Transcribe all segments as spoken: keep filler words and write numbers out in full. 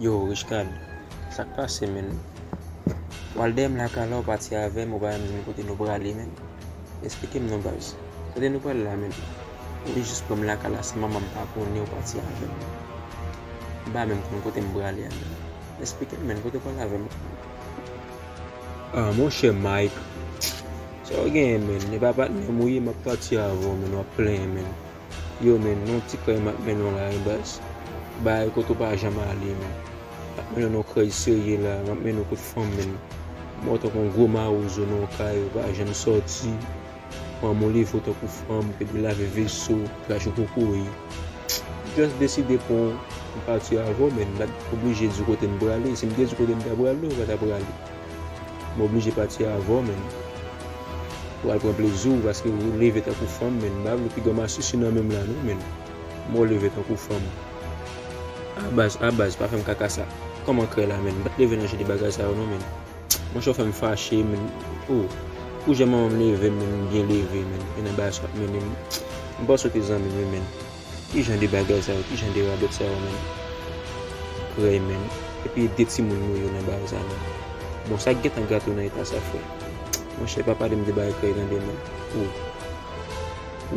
Yo, Richcard, sa k pase, menn? W al dèyè m lakay la, w pati avè m, ou pa menm di m kote nou prale, menn. Esplike m non, baz. Kote nou prale la, menn? Ou jis pran m lakay la, san manman m pa konnen, ou pati avè m. M pa menm konn kote m prale a, menn. Esplike m, menn, kote w prale avè m? Ah, monchè Mike, sa w genyen, menn? E pa patnè m ou ye, m ap pati avè w, menn, w ap plenyen, menn. Yo, menn, non ti krèy m ap mennen w la, wi, baz. Bagay kote w pa janm ale, menn. M ap mennen w nan krèy serye la, m ap mennen w kot fanm, menn. M wè w tankou yon gwo mawozo nan yon kay, ou pa janm sòti. Manman w leve w tankou fanm, epi lave veso, krache kokoye. M just deside pran yon pati avè w, menn. M pa t oblije di w kote m prale. Si m te di w kote m ta prale, ou pa ta prale. M oblije pati avè w, menn. Ou al pran plezi w, paske ou leve tankou fanm, menn. M pa vle piga masisi nan men m la, non, menn. M wè w leve tankou fanm. A baz, a baz, pa fè m kaka sa. Kòman krèy la, menn? M pa t leve nan jan de bagay sa yo, non, menn. Monchè, w fè m fache, menn. Oh, pou jan manman m leve m, menn, m byen leve, menn. E nan bagay sa w ap mennen m. M panse w te zanmi m, wi, menn. Ki jan de bagay sa yo? Ki jan de radòt sa yo, menn? Krèy, menn. Epi e de timoun nou yo nan bagay sa, menn. Bon, sa k gentan gate w nan eta sa, frè? Monchè, pa pale m de bagay krèy, tande, menn. Oh.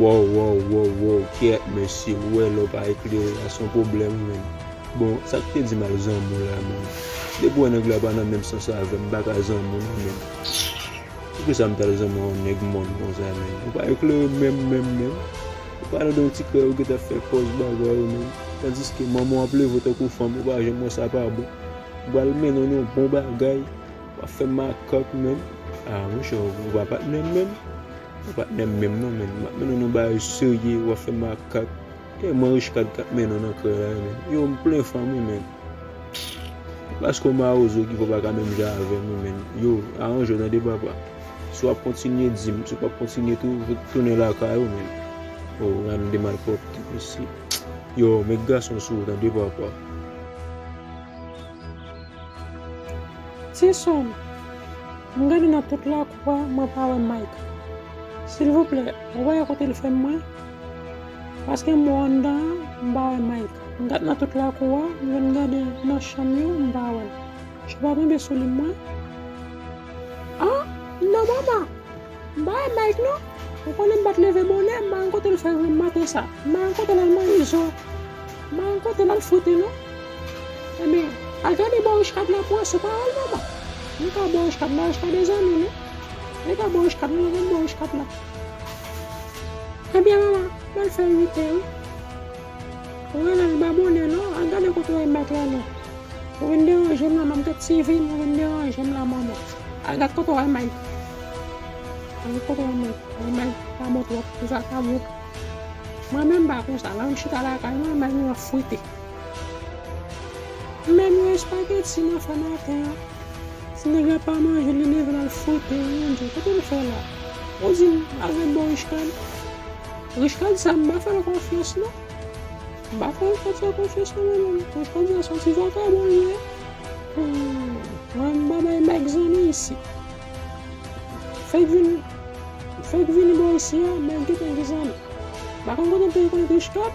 Wow, wow, wow, wow, kyèt, mesye, ou wè lè w pa eklere a, se yon pwoblèm, menn. Bon, sa k te di m al zanmi w la, menn? Depi w wè nèg la pa nan menm sans avè m, m pa ka zanmi w non, menn. Poukisa m t al zanmi yon nèg mòn konsa, menn? Ou pa eklere menm, menm, menm. Ou pale de yon ti krèy ou gentan fè pòz bagay ou, menn. Tandiske manman w ap leve w tankou fanm, ou pa janm wè sa pa bon. Ou pral mennen w nan yon bon bagay, w ap fè makak, menn. Ah, monchè, ou pa patnè m menm. Ou pa patnè m menm, non, menn. M ap mennen w nan bagay serye, w ap fè makak. E mwen Richcard k ap mennen w nan krèy la, menn. Yo, m plen fanm, wi, menn. Paske w mawozo ki fè w pa ka menm jan avè m, wi, menn. Yo, aranje w tande, papa. Si w ap kontinye di m, si w p ap kontinye tou, tounen lakay ou, menn. O, gad yon de malpwòpte, mesye. Yo, met gason sou ou, tande, papa. Ti sè m, m gade nan tout lakou a, mwen pa wè Mike. Silvouplè, ou pa wè kote l fè m mwen? Paske m wè anndan an, m pa wè Mike. M gade nan tout lakou a, m vin gade nan chanm yo, m pa wè l. Chou pa tonbe sou li mwen? Ah, non, manman. M pa wè Mike, non. Ou konnen m pa t leve bonè, m pa konn kote l fè jwenn maten sa. M pa konn kote l al manje zo. M pa konn kote l al frite, non. Ebyen, al gade bò Richcard la pou wè, se pawòl manman. M ka bò Richcard la, Richcard e zanmi nou. Li ka bò Richcard la, li ka bò Richcard la. Ebyen, manman, m al fè uit è, wi. Ou rele l pa bonè, non. Al gade kote w wè Mike la, non. Ou vin deranje m la, m ap gad T V m, ou vin deranje m la, manman. Al gad kote w wè Mike. Al gad kote w wè Mike. Wè Mike pa bon twòp, li vakabon. Mwen menm pa konsa, lè m chita lakay mwen, Mike mwen ap frite. Menm yon espageti m ap fè maten an. Si nèg la pa manje, li leve l al frite, Bondye, kote l fè la? Ou di m, al gad bò Richcard. Richcard sa, m pa fè l konfyans, non. M pa fè Richcard sa konfyans non, mwen menm. Richcard sa se yon ti vakabon li ye. Hmm, mwen m pa bay Mike zanmi isi. Fèk vin, fèk vini bò isi a, Mike gentan gen zanmi. M pa konn kote m te rekonèt Richcard.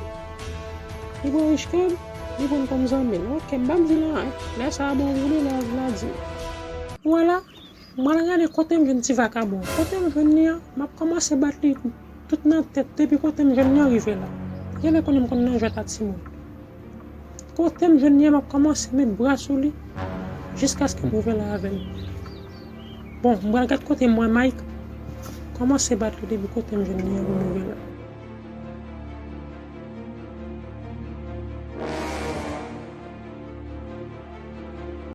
Li pran Richcard, li pran l kòm zanmi l. Oke, m p ap di l anyen. Lè sa a bon pou li, lè l la di m. Ou wè la, m al gade kote m jwenn ti vakabon. Kote m jwenn li an, m ap kòmanse bat li tout nan tèt depi kote m jwenn li an rive la. Genlè konnen m konn nan jwèt a timoun. Kote m jwenn li an, m ap kòmanse met bra sou li jiskaske m rive la avè l. Bon, m pral gad kote m wè Mike. Kòmanse bat li depi kote m jwenn li an pou m rive la.